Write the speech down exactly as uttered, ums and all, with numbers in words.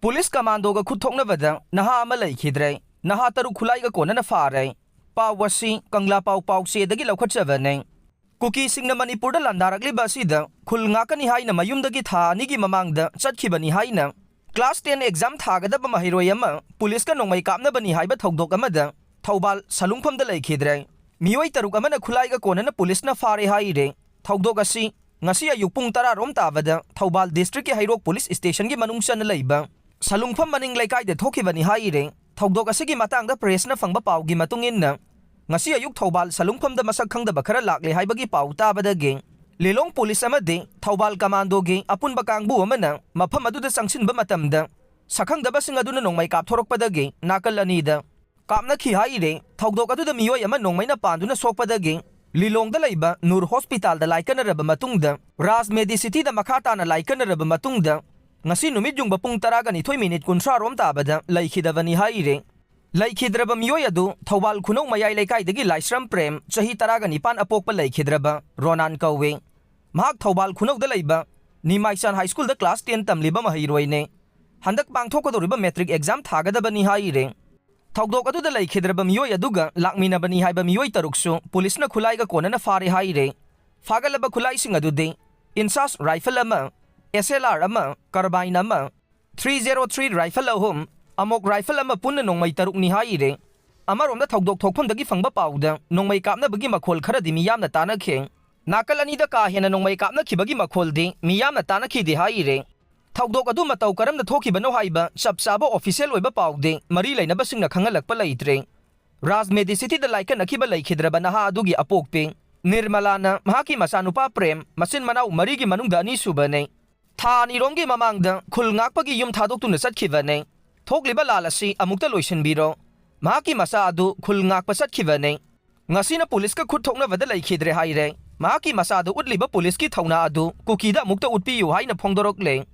Police ꯀꯃꯥꯟꯗꯣꯒ ꯈꯨꯠ ꯊꯣꯛꯅꯕꯗ ꯅꯍꯥ ꯑꯃ ꯂꯩꯈꯤꯗ꯭ꯔꯦ꯫ ꯅꯍꯥ ꯇꯔꯨꯛ ꯈꯨꯠꯂꯥꯏꯒ ꯀꯣꯟꯅꯅ ꯐꯥꯔꯦ꯫ ꯄꯥꯎ ꯑꯁꯤ ꯀꯪꯂꯥ ꯄꯥꯎ ꯄꯥꯎꯆꯦꯗꯒꯤ ꯂꯧꯈꯠꯆꯕꯅꯤ꯫ ꯀꯨꯀꯤꯁꯤꯡꯅ ꯃꯅꯤꯄꯨꯔꯗ ꯂꯥꯟꯗꯥꯔꯛꯂꯤꯕ ꯑꯁꯤꯗ ꯈꯨꯜ ꯉꯥꯛꯀꯅꯤ ꯍꯥꯏꯅ ꯃꯌꯨꯝꯗꯒꯤ ꯊꯥ ꯑꯅꯤꯒꯤ ꯃꯃꯥꯡꯗ ꯆꯠꯈꯤꯕꯅꯤ ꯍꯥꯏꯅ class ten exam ꯊꯥꯒꯗꯕ ꯃꯍꯩꯔꯣꯏ ꯑꯃ ꯄꯨꯂꯤꯁꯀ ꯅꯣꯡꯃꯩ ꯀꯥꯞꯅꯕꯅꯤ ꯍꯥꯏꯕ ꯊꯧꯗꯣꯛ ꯑꯃꯗ ꯊꯧꯕꯥꯜ ꯁꯂꯨꯡꯐꯝꯗ ꯂꯩꯈꯤꯗ꯭ꯔꯦ꯫ ꯃꯤꯑꯣꯏ ꯇꯔꯨꯛ ꯑꯃꯅ ꯈꯨꯠꯂꯥꯏꯒ ꯀꯣꯟꯅꯅ ꯄꯨꯂꯤꯁꯅ ꯐꯥꯔꯦ ꯍꯥꯏꯔꯦ꯫ ꯊꯧꯗꯣꯛ ꯑꯁꯤ ꯉꯁꯤ ꯑꯌꯨꯛ ꯄꯨꯡ ꯇꯔꯥ ꯔꯣꯝ ꯇꯥꯕꯗ ꯊꯧꯕꯥꯜ district ꯀꯤ ꯍꯩꯔꯣꯛ ꯄꯨꯂꯤꯁ ꯁ꯭ꯇꯦꯁꯟꯒꯤ ꯃꯅꯨꯡ ꯆꯟꯅ ꯂꯩꯕ ꯁꯂꯨꯡꯐꯝ ꯃꯅꯤꯡ ꯂꯩꯀꯥꯏꯗ ꯊꯣꯛꯈꯤꯕꯅꯤ ꯍꯥꯏꯔꯦ꯫ ꯊꯧꯗꯣꯛ ꯑꯁꯤꯒꯤ ꯃꯇꯥꯡꯗ press ꯅ ꯐꯪꯕ ꯄꯥꯎꯒꯤ ꯃꯇꯨꯡ ꯏꯟꯅ, ꯉꯁꯤ ꯑꯌꯨꯛ ꯊꯧꯕꯥꯜ ꯁꯂꯨꯡꯐꯝꯗ ꯃꯁꯛ ꯈꯪꯗꯕ ꯈꯔ ꯂꯥꯛꯂꯦ ꯍꯥꯏꯕꯒꯤ ꯄꯥꯎ ꯇꯥꯕꯗꯒꯤ ꯂꯤꯂꯣꯡ ꯄꯨꯂꯤꯁ ꯑꯃꯗꯤ ꯊꯧꯕꯥꯜ ꯀꯃꯥꯟꯗꯣꯒꯤ ꯑꯄꯨꯟꯕ ꯀꯥꯡꯕꯨ ꯑꯃꯅ ꯃꯐꯝ ꯑꯗꯨꯗ ꯆꯪꯁꯤꯟꯕ ꯃꯇꯝꯗ, ꯁꯛꯈꯪꯗꯕꯁꯤꯡ ꯑꯗꯨꯅ ꯅꯣꯡꯃꯩ ꯀꯥꯞꯊꯣꯔꯛꯄꯗꯒꯤ ꯅꯥꯀꯜ ꯑꯅꯤꯗ ꯀꯥꯞꯅꯈꯤ ꯍꯥꯏꯔꯦ꯫ ꯊꯧꯗꯣꯛ ꯑꯗꯨꯗ ꯃꯤꯑꯣꯏ ꯑꯃ ꯅꯣꯡꯃꯩꯅ ꯄꯥꯟꯗꯨꯅ ꯁꯣꯛꯄꯗꯒꯤ ꯂꯤꯂꯣꯡꯗ ꯂꯩꯕ ꯅꯨꯔ ꯍꯣꯁꯄꯤꯇꯥꯜꯗ ꯂꯥꯏꯀꯠꯅꯔꯕ ꯃꯇꯨꯡꯗ, ꯔꯥꯖ ꯃꯦꯗꯤꯁꯤꯇꯤꯗ ꯃꯈꯥ ꯇꯥꯅ ꯂꯥꯏꯀꯠꯅꯔꯕ ꯃꯇꯨꯡꯗ, ꯉꯁꯤ ꯅꯨꯃꯤꯠ ꯌꯨꯡꯕ ꯄꯨꯡ ꯇꯔꯥꯒ ꯅꯤꯊꯣꯏ ꯃꯤꯅꯤꯠ ꯀꯨꯟꯊ꯭ꯔꯥ ꯔꯣꯝ ꯇꯥꯕꯗ ꯂꯩꯈꯤꯗꯕꯅꯤ ꯍꯥꯏꯔꯦ꯫ ꯂꯩꯈꯤꯗ꯭ꯔꯕ ꯃꯤꯑꯣꯏ ꯑꯗꯨ ꯊꯧꯕꯥꯜ ꯈꯨꯅꯧ ꯃꯌꯥꯏ ꯂꯩꯀꯥꯏꯗꯒꯤ ꯂꯥꯏꯁ꯭ꯔꯝ ꯄ꯭ꯔꯦꯝ, ꯆꯍꯤ ꯇꯔꯥꯒ ꯅꯤꯄꯥꯟ, ꯑꯄꯣꯛꯄ ꯂꯩꯈꯤꯗ꯭ꯔꯕ ꯔꯣꯅꯥꯟ ꯀꯧꯏ꯫ ꯃꯍꯥꯛ ꯊꯧꯕꯥꯜ ꯈꯨꯅꯧꯗ ꯂꯩꯕ ꯅꯤꯃꯥꯏꯆꯥꯟ ꯍꯥꯏ ꯁ꯭ꯀꯨꯜꯗ class ten ꯇꯝꯂꯤꯕ ꯃꯍꯩꯔꯣꯏꯅꯦ꯫ ꯍꯟꯗꯛ ꯄꯥꯡꯊꯣꯛꯀꯗꯧꯔꯤꯕ matric exam ꯊꯥꯒꯗꯕꯅꯤ ꯍꯥꯏꯔꯦ꯫ ꯊꯧꯗꯣꯛ ꯑꯗꯨꯗ ꯂꯩꯈꯤꯗ꯭ꯔꯕ ꯃꯤꯑꯣꯏ ꯑꯗꯨꯒ ꯂꯥꯛꯃꯤꯟꯅꯕꯅꯤ ꯍꯥꯏꯕ ꯃꯤꯑꯣꯏ ꯇꯔꯨꯛꯁꯨ ꯄꯨꯂꯤꯁꯅ ꯈꯨꯠꯂꯥꯏꯒ ꯀꯣꯟꯅꯅ ꯐꯥꯔꯦ ꯍꯥꯏꯔꯦ꯫ ꯐꯥꯒꯠꯂꯕ ꯈꯨꯠꯂꯥꯏꯁꯤꯡ ꯑꯗꯨꯗꯤ INSAS rifle ꯑꯃ, S L R ꯑꯃ, carbine ꯑꯃ, three zero three rifle ꯑꯍꯨꯝ, ꯑꯃꯣꯛ rifle ꯑꯃ, ꯄꯨꯟꯅ ꯅꯣꯡꯃꯩ ꯇꯔꯨꯛꯅꯤ ꯍꯥꯏꯔꯦ꯫ ꯑꯃꯔꯣꯝꯗ ꯊꯧꯗꯣꯛ ꯊꯣꯛꯐꯝꯗꯒꯤ ꯐꯪꯕ ꯄꯥꯎꯗ ꯅꯣꯡꯃꯩ ꯀꯥꯞꯅꯕꯒꯤ ꯃꯈꯣꯜ ꯈꯔꯗꯤ ꯃꯤꯌꯥꯝꯅ ꯇꯥꯅꯈꯤ꯫ ꯅꯥꯀꯜ ꯑꯅꯤꯗ ꯀꯥ ꯍꯦꯟꯅ ꯅꯣꯡꯃꯩ ꯀꯥꯞꯅꯈꯤꯕꯒꯤ ꯃꯈꯣꯜꯗꯤ ꯃꯤꯌꯥꯝꯅ ꯇꯥꯅꯈꯤꯗꯦ ꯍꯥꯏꯔꯦ꯫ ꯊꯧꯗꯣꯛ ꯑꯗꯨ ꯃꯇꯧ ꯀꯔꯝꯅ ꯊꯣꯛꯈꯤꯕꯅꯣ ꯍꯥꯏꯕ ꯆꯞ ꯆꯥꯕ official ꯑꯣꯏꯕ ꯄꯥꯎꯗꯤ ꯃꯔꯤ ꯂꯩꯅꯕꯁꯤꯡꯅ ꯈꯪꯍꯜꯂꯛꯄ ꯂꯩꯇ꯭ꯔꯦ꯫ ꯔꯥꯖ ꯃꯦꯗꯤꯁꯤꯇꯤꯗ ꯂꯥꯏꯀꯠꯅꯈꯤꯕ ꯂꯩꯈꯤꯗ꯭ꯔꯕ ꯅꯍꯥ ꯑꯗꯨꯒꯤ ꯑꯄꯣꯛꯄꯤ ꯅꯤꯔꯃꯂꯥꯅ ꯃꯍꯥꯛꯀꯤ ꯃꯆꯥꯅꯨꯄꯥ ꯄ꯭ꯔꯦꯝ, ꯃꯆꯤꯟ ꯃꯅꯥꯎ ꯃꯔꯤꯒꯤ ꯃꯅꯨꯡꯗ ꯑꯅꯤꯁꯨꯕꯅꯤ꯫ ꯊꯥ ꯑꯅꯤꯔꯣꯝꯒꯤ ꯃꯃꯥꯡꯗ ꯈꯨꯜ ꯉꯥꯛꯄꯒꯤ ꯌꯨꯝ ꯊꯥꯗꯣꯛꯇꯨꯅ ꯆꯠꯈꯤꯕꯅꯤ꯫ ꯊꯣꯛꯂꯤꯕ ꯂꯥꯜ ꯑꯁꯤ ꯑꯃꯨꯛꯇ ꯂꯣꯏꯁꯤꯟꯕꯤꯔꯣ꯫ ꯃꯍꯥꯛꯀꯤ ꯃꯆꯥ ꯑꯗꯨ ꯈꯨꯜ ꯉꯥꯛꯄ ꯆꯠꯈꯤꯕꯅꯤ꯫ ꯉꯁꯤꯅ ꯄꯨꯂꯤꯁꯀ ꯈꯨꯠ ꯊꯣꯛꯅꯕꯗ ꯂꯩꯈꯤꯗ꯭ꯔꯦ ꯍꯥꯏꯔꯦ꯫ ꯃꯍꯥꯛꯀꯤ ꯃꯆꯥꯗ ꯎꯠꯂꯤꯕ ꯄꯨꯂꯤꯁꯀꯤ ꯊꯧꯅꯥ ꯑꯗꯨ ꯀꯨꯀꯤꯗ ꯑꯃꯨꯛꯇ ꯎꯠꯄꯤꯌꯨ ꯍꯥꯏꯅ ꯐꯣꯡꯗꯣꯔꯛꯂꯦ꯫